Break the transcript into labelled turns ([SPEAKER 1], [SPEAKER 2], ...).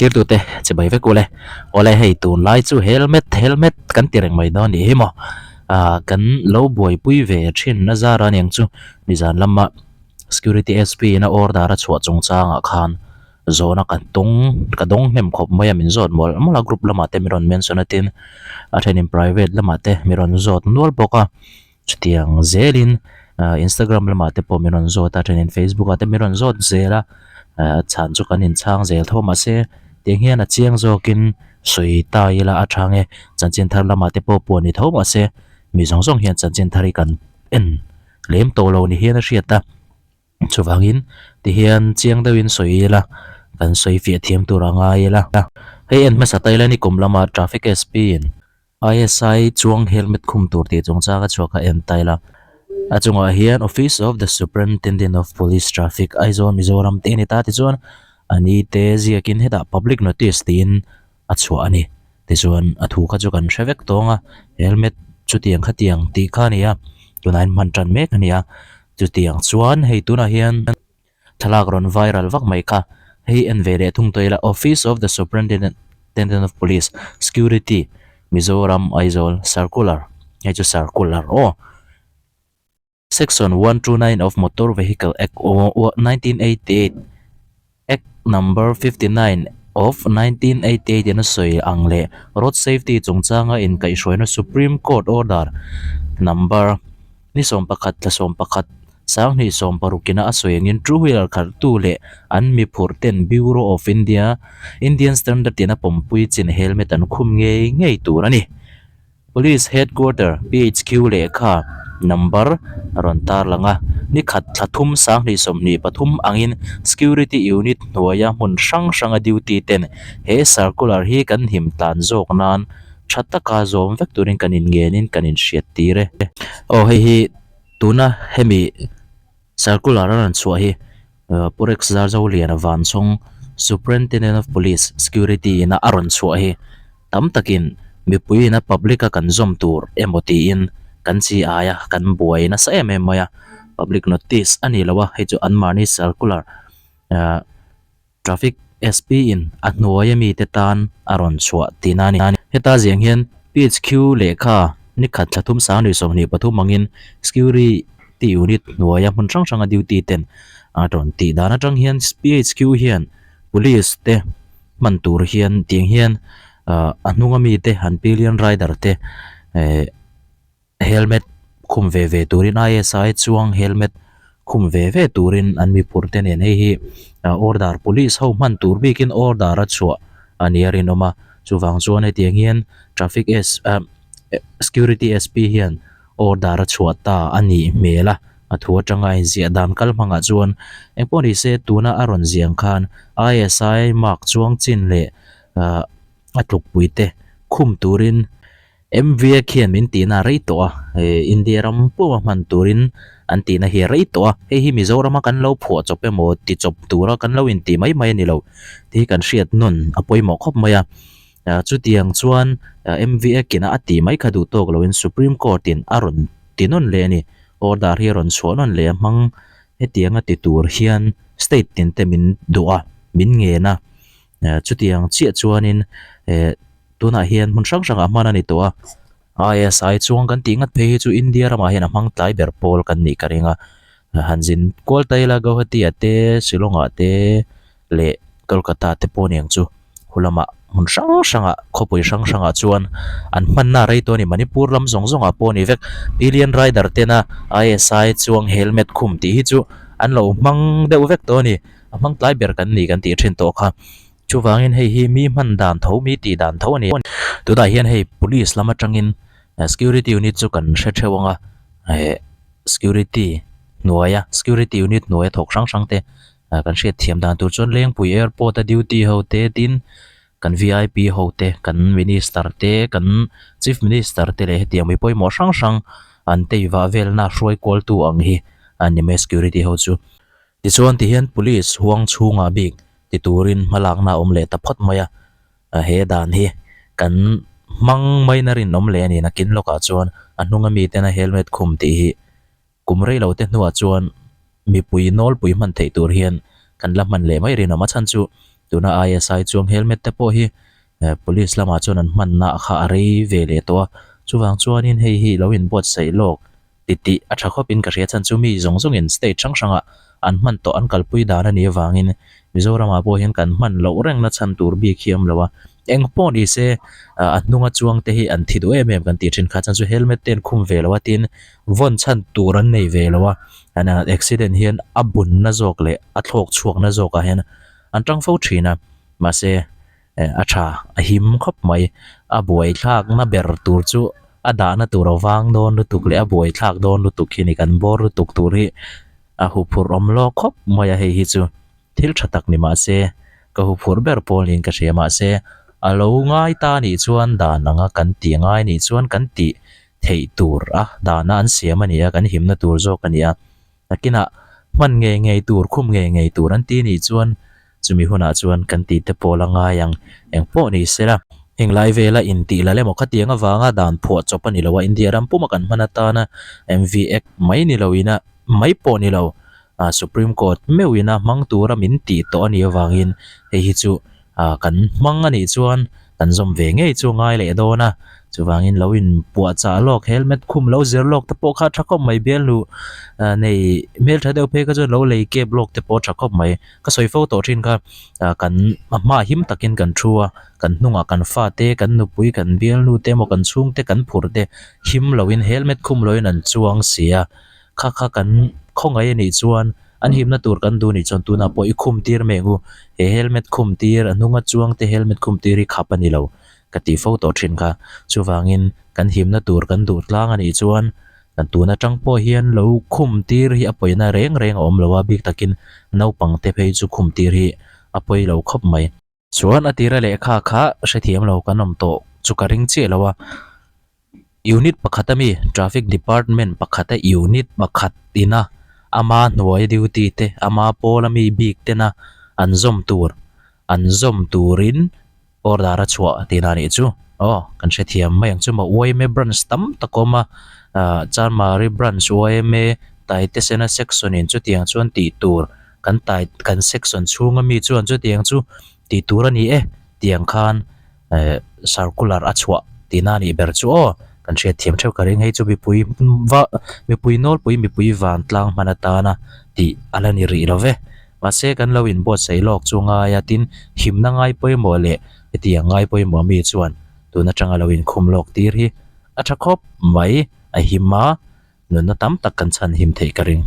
[SPEAKER 1] Thirtute chibai vek ule. Awle hei tunlai chu helmet helmet kan ti reng mai dawn nih hi maw. Ah kan lo buaipui ve thin na zar a niang chu nizan lama security SP in a order a chhuah chungchangah khan zawhna ka dawng ka dawng hnem khawp mai a min zawt mawlh mawlh a group lamah te min rawn mention a tin a thenin private lamah te min rawn zawt nual bawk a. Chutiang zelin ah Instagram lamah te pawh min rawn zawt a thenin Facebook ah te min rawn zawt zel a ah chhan chu kan inchhang zel tho mahse tiang hian a chiang zawkin sawi ta ila a tha nge chanchin thar lamah te pawh puan ni tho mahse mi zawng zawng hian chanchin thar hi kan en lem tawh lo ni hian a hriat a chuvangin tihian chiang deuhin sawi ila kan sawi fiah thiam tur a ngai ila hei en hmasa ta ila ni kum lama traffic SP in. ISI chuang helmet khum tur tih chungchang a chhuak a en tail a a chungah hian office of the superintendent of police traffic Aizawl Mizoram tih a ni ta tichuan a ni te ziakin hetah public notice tiin a chhuah a ni tichuan a thu kha chu kan hre vek tawng a helmet chutiang khatiang tih kha a ni a tunah hian hman tan mek a ni a chutiang chuan hei tunah hian. Thlalak rawn viral vak mai kha. Hei en ve leh thung tawh ila Office of the Superintendent of Police, Security, Mizoram, Aizawl, Circular, hei chu circular aw. Section 129 of Motor Vehicle Act 1988, Act Number 59 of 1988 in a sawi ang leh Road Safety chungchanga inkaihhruaina Supreme Court Order Number Ni 11 thla 11, 20 sawmparukin a sawi angin two wheeler khalhtu leh an mi phurh ten Bureau of India Indian Standard in a pawmpui chin helmet an khum ngei ngei tur a ni. Police Headquarter, PHQ, lehkha number a rawn tarlang a, ni khat thla thum 20 23 angin Security Unit hnuaia hmun hrang hranga duty ten he circular hi kan him tlan zawk nan tha taka zawm vek turin kan inngenin kan inhriat tir e. Aw hei hi tuna hemi circular a rawn chhuah hi Pu Rex Zarzoliana Vanchhawng Superintendent of Police Security ina a rawn chhuah hi tam takin mipui ina public a kan zawm tur emaw tiin kan chi ai a kan buai nasa em em mai a public notice a ni lo a hei chu anmahni circular ah Traffic SP in a hnuai ami te tan a rawn chhuah tihna a ni. Heta ziang hian PHQ lehkha ni khat thla thum 20 23 angin Security Unit hnuaia hmun hrang hranga duty ten a rawn tih dan atang hian PHQ hian Police te hman tur hian tiang hian a hnung ami te an pillion rider te eh Helmet khum ve ve turin ISI chuang helmet khum ve ve turin an mi phurh te nen hei hi order police ho hman tur bikin order a chhuah a ni a rinawm a chuvang chuan hetiang hian traffic S ah security SP hian order a chhuah ta a nih hmel a a thu atanga a inziah dan kal hmangah chuan engpawh ni se tuna a rawn ziah ang khan ISI mark chuang chin leh ah a tlukpui te khum turin. MVA khian min tihna a rei tawh a, India ram puma hman turin an tihna hi a rei tawh a, hei hi Mizorama kan lo phuah chawp emaw ti chawp tura kan lo intih mai mai a ni lo tih hi kan hriat nawn a pawimawh khawp mai a. Chutiang chuan MVA kina a tih mai kha duh tawk loin Supreme Court in a rawn ti nawn leh a ni, order hi a rawn chhuah nawn leh a hmang hetianga ti tur hian state tin te min duh a, min ngen a, chutiang chiah chuanin Tunah hian hmun hrang hrangah hman a ni tawh a, ISI chuang kan tih ngat phei hi chu India ramah hian a hmang tlai ber pawl kan nih ka ring a, han zin kual ta ila Guwahati ah te, Shillong ah te leh Kolkata te pawh aniang chu hu lamah hmun hrang hrangah khawpui hrang hrangah chuan an hmanna a rei tawh a ni. Manipur lam zawng zawngah pawh a ni vek. Pillion rider tena ISI chuang helmet khum tih hi chu an lo hmang deuh vek tawh a ni, a hmang tlai ber kan ni kan tih thin tawh kha. Chuvangin hei hi mi hman dan tho, mi tih dan tho a ni. Tunah hian hei police lam atangin security unit chu kan hre theuh ang a, eh security hnuaia security unit hnuaia thawk hrang hrang te kan hriat thiam dan tur chuan Lengpui airport a duty ho te tin kan vip ho te, kan minister te, kan chief minister te leh hetiang mi pawimawh hrang hrang an tei vah velna hruai kualtu ang hi a ni mai security ho chu. Tichuan tihian police huang chhungah bik ti turin hmalakna a awm leh ta phawt mai a, he dan hi kan hmang maina rinawm leh a ni. Nakin lawkah chuan a hnunga miten a helmet khum tih hi kum rei lo te hnuah chuan mipui nawlpui hman theih tur hian kan la hman leh mai rinawm. A chhan chu Tuna ISI chuang helmet te pawh hi police lamah chuan an hmanna kha a rei ve leh tawh a, chuvang chuanin hei hi lo inbuatsaih lawk titih a tha khawpin ka hria chhan chu mi zawng zawngin state hrang hrangah an hman tawh an kalpui dan a nih avangin Mizoramah pawh hian kan hman loh rengna chhan tur bik hi a awm lo a, eng pawh ni se a hnunga chuang te hi an thi duh em em kan tih thin kha chhan chu helmet te an khum ve lo a tin vawn chhan tur an nei ve lo a, accident hian a bunna zawk leh a thlawk chhuakna zawkah hian an tang fo thin a, mahse a tha a him khawp mai, a buaithlakna ber tur chu a dahna tur a vang dawn lutuk leh a buaithlak dawn lutuk hi a ni, kan bawr lutuk tur hi a huphurh awm lawk khawp mai a hei hi chu thil tha tak ni mahse ka huphurh ber pawl niin ka hria mahse a lo ngai ta nih chuan dan anga kan tih ngai nih chuan kan tih theih tur a dahna an siam a ni a kan himna tur zawk a ni a. Nakinah hman ngei ngei tur, khum ngei ngei tur an ti nih chuan chumi hunah chuan kan tih te pawh la ngai ang. Eng pawh ni sela. Heng lai vela intih la lemaw khatiang avanga dan phuah chawp a ni lo a, India ram puma kan hman atana MV Act mai ni loin a, mai pawh ni lo, Supreme Court meuhin a hmang tura min tih tawh a nih avangin hei hi chu Ah kan hmang a nih chuan kan zawm ve ngei chu ngai leh dawn a, chuvangin lo in puah chah lawk helmet khum lo zir lawk te pawh kha a tha khawp mai bialnu ah nei hmeltha deuh phei kha chuan lo lei kep lawk te pawh a tha khawp mai ka sawi fo tawh thin kha ah kan a hmaah him takin kan thu a kan hnungah kan fate kan nupui kan bialnu te emaw kan chhungte kan phur te him loin helmet khum loin an chuang si a kha kha kan khawngaih a nih chuan An himna tur kan duh nih chuan tunah pawh i khum tir mai ang u. He helmet khum tir, a hnunga chuang te helmet khum tir hi khap a ni lo ka tih fo tawh thin kha. Chuvangin kan himna tur kan duh tlang a nih chuan kan tun atang pawh hian lo khum tir hi a pawina reng reng a awm lo a, bik takin naupang te phei chu khum tir hi a pawi lo khawp mai. Chuan a tira lehkha kha hrethiam lo kan awm tawh chu ka ring chiah lo a. Unit pakhat ami traffic department pakhata unit pakhat ina ama hnuaia duty te ama pawl ami bik tena an zawm tur an zawm turin order a chhuah tihna a nih chu aw kan hrethiam mai ang chu maw yma branch tam tak a awm a ah Chanmari branch yma Taitesena section in chutiang chuan tih tur kan tai kan section chhunga mi chuan chutiang chu tih tur a ni e tiang khan. eh circular a chhuah tihna a nih ber chu aw kan hriat thiam theuh ka ring hei chu mipui va mipui nawlpui mipui vantlang hman atana tih a la ni rih lo ve mahse kan lo inbuatsaih lawk chu ngai a tin himna ngai pawimawh leh hetiang ngai pawimawh mi chuan tun atanga lo inkhum lawk tir hi a tha khawp mai a him a nunna tam tak kan chhan him theih ka ring.